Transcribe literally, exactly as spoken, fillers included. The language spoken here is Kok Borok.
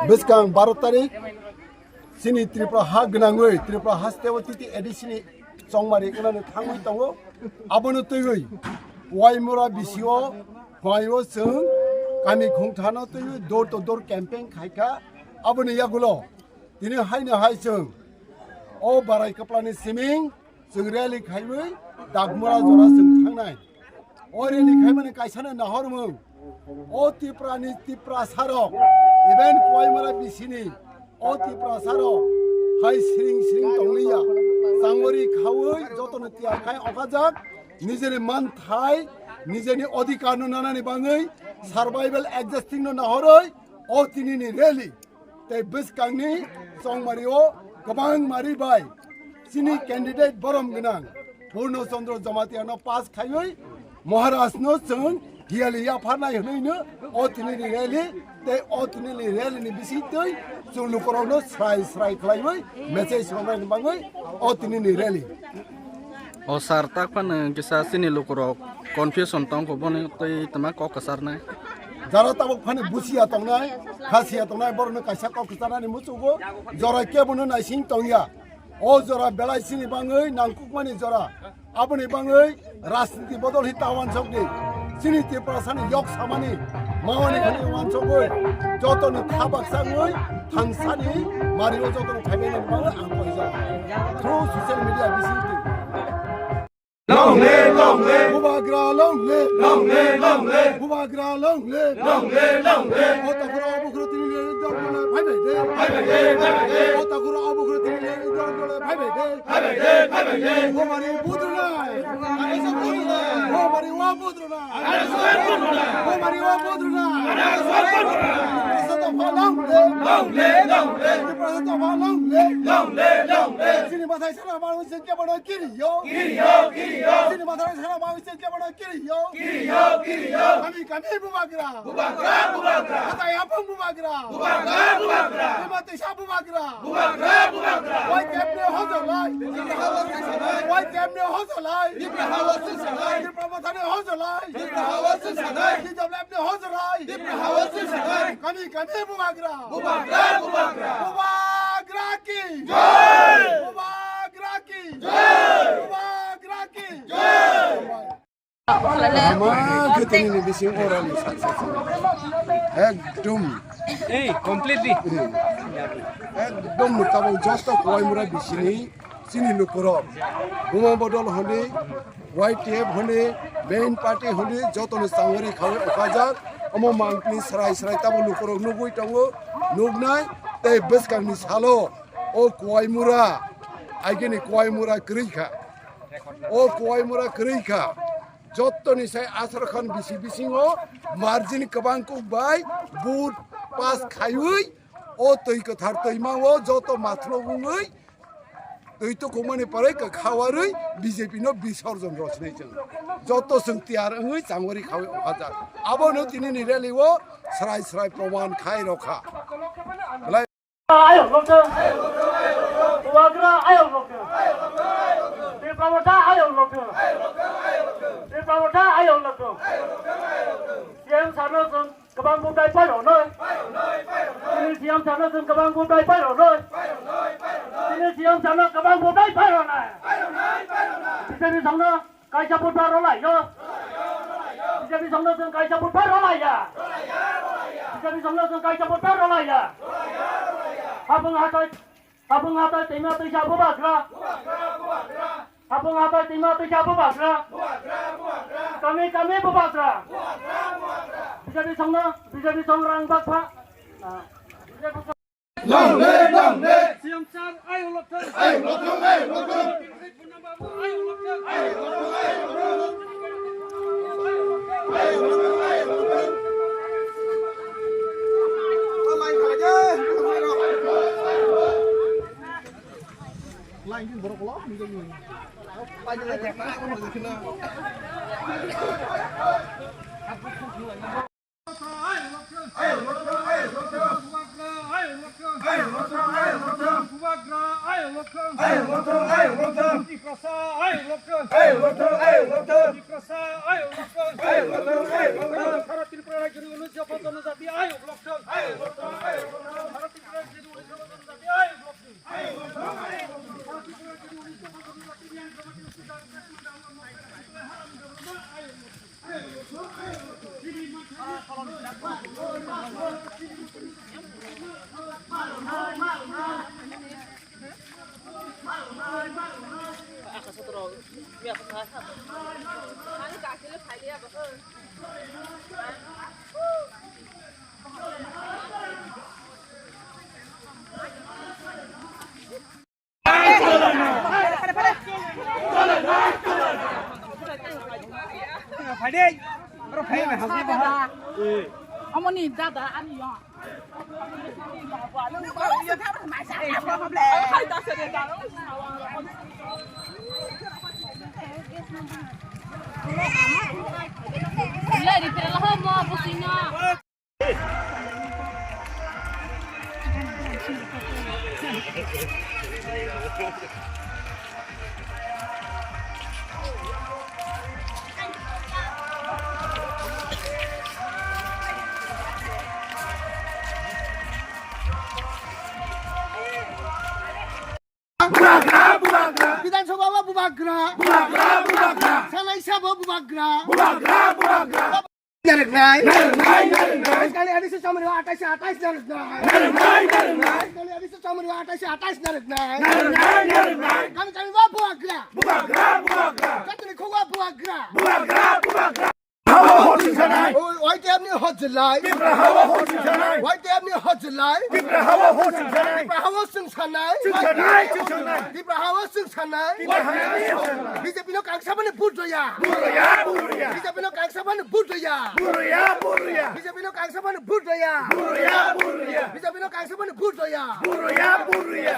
Bwskang baro tarik chini Tripura ha gwnangwi Tripura haste o titi A D C ni chongmari wngnani thangwi tongo. Abono twiwi Waimura B C o hwnwi o chwng kami khungthano twiwi door to door campaign khaikha. Aboni yagulo tini haino hai chwng o Barai Kwplani siming chwng rally khaiwi Dagmura jora chwng thangnai. O rally khaimani kaisano nahormung. O Tripurani Tiprasarok, even Koimura B C ni o Tiprasarok hai siring siring tongliya. Changori khawi jotono tiyar khai okajak, nijeni manthai, nijeni odhikar no nanani bangwi survival existing no nahorwi o tinini rally. Tei bwskangni chongmario kwbang mari bai chini candidate borom gwnang Purno Chandra Jamatia no pass khaiwi Maharaj no chwng hiyali yapharnai hwnwi no o tinini rally tei o tinini rally ni bisingtwi chwng lukurok no srai srai khlaiwi message romnai ni bagwi o tinini rally. O sir, tak phano kisa chini lukurok confusion tongkho, boni twi tama kok kwcharnai. Jara tabuk phano busiya tongnai, khasiya tongnai, borokno kaisa kok kwcharnani muchugo, jora kebono naising tongya. O jora belai chini bangwi nangkukmani jora. Aboni bangwi rajniti bodol hi ta wansokdi. Chini Tiprasani yok samani mawani hwnwi wansogwi jotoni kha baksa wngwi thangsani mario jotoni phaibainani bagwi ang koijak. Through social media bisingtwi. Long live, long live. Bubagra long live. Long live, long live. Bubagra long live. Long live, long live. O takhura o bukhura tini le dol dole phai bai de. Phai bai de, phai bai de. O takhura o bukhura tini le dol dole phai bai de. Phai bai de, phai bai de. Bo mari budru nai. Bo mari wa budru nai. Bo mari wa budru nai. Tiprasa dopha long live. Long live, long live. Tiprasa dopha long live. Long live, long live. Chini bathai sana manu se kebono kiri yo. Kiri yo, kiri yo. Chini bathai sana manu se kebono kiri yo. Kiri yo, kiri yo. Kami, kami bubagra. Bubagra, bubagra. Hatai apung bubagra. Bubagra, bubagra. Bima tisa bubagra. Bubagra, bubagra. Y T F ni hojolai. Tipra hawa sing sanai. Y T F ni hojolai. Tipra hawa sing sanai. Tipra Motha ni hojolai. Tipra hawa sing sanai. T W F ni hojolai. Tipra hawa sing sanai. Kami, kami bubagra. Bubagra, bubagra. Bubagra ki. Jai. Bubagra ki. Jai. Bubagra ki. Jai. Ama khetini ni bising orani saksa ekdom. Ei, completely. Ekdom tabuk joto Koimura bisini chini lukurok. Buma bodol hwnwi, Y T F hwnwi, main party hwnwi, jotoni changori khawi okajak. Omo mangpili srai srai tabuk lukurok nugwi tongo, nugnai tei bwskangni salo o Koimura, agini Koimura kwrwi kha. O Koimura kwrwi kha. Jottoni sai Asar Khan bisi bisingo margin kwbang kuk bai vote pass khaiwi o twi kwthar twima o joto mathlo wngwi twi tukhumani pore kwkha warwi B J P no bisorjon rwchinai chwng. Joto chwng tiyar wngwi changori khawi okhajak. Abono tinini rally o srai srai proman khai rokha. Belai Ayok lokthwng. Bubagra ayok lokthwng. Tipra Motha ayok lokthwng. Tipra Motha ayok lokthwng. C M sano chwng kwbang buthai pairoknai. Chini C M sano chwng kwbang buthai pairoknai. Chini C M sano kwbang buthai pairoknai. Bisani songno Kaisa buthar rwlai yo. B J P songno chwng kaisa buthar rwlai ya. B J P songno chwng kaisa buthar rwlai ya. Hapung hatai, hapung hatai twima twisa bubagra. Hapung hatai twima twisa bubagra. Kami kami bubagra. B J P songno, B J P song rang bakpha. Long live, long live. C M sir, ayok lokthwng. Ayok lokthwng, ayok lokthwng. Ayok lokthwng, ayok lokthwng. Tiprasa ayok lokthwng. Tiprasa ayok lokthwng. Bharat Tripura rajyoni onujjapon jonojati ayok lokthwng. Amoni dada ani yo. Bubagra, bubagra. Bidhan Sabha o bubagra. Bubagra, bubagra. Sanai Sabha o bubagra. Bubagra, bubagra. Nariknai. Nariknai, nariknai. Kali adisi chamri atais atais nariknai. Nariknai, nariknai. Kali adisi chamri atais atais nariknai. Nariknai, nariknai. Kami kami wa bubagra. Bubagra, bubagra. Katni khuwa bubagra. Bubagra, bubagra. Hawa hosing sanai. Oi, oi, temni hojlai. Tipra hawa hosing sanai. Oi, temni hojlai. Tipra hawa hosing sanai. Tipra hawa sing sanai. Sing sanai, sing sanai. Tipra hawa sing sanai. Tipra hawa sing sanai. B J P no kangsa mani vote doya. Buruya, buruya. B J P no kangsa mani vote doya. Buruya, buruya. B J P no kangsa mani vote doya. Buruya, buruya. B J P no kangsa mani vote doya. Buruya, buruya.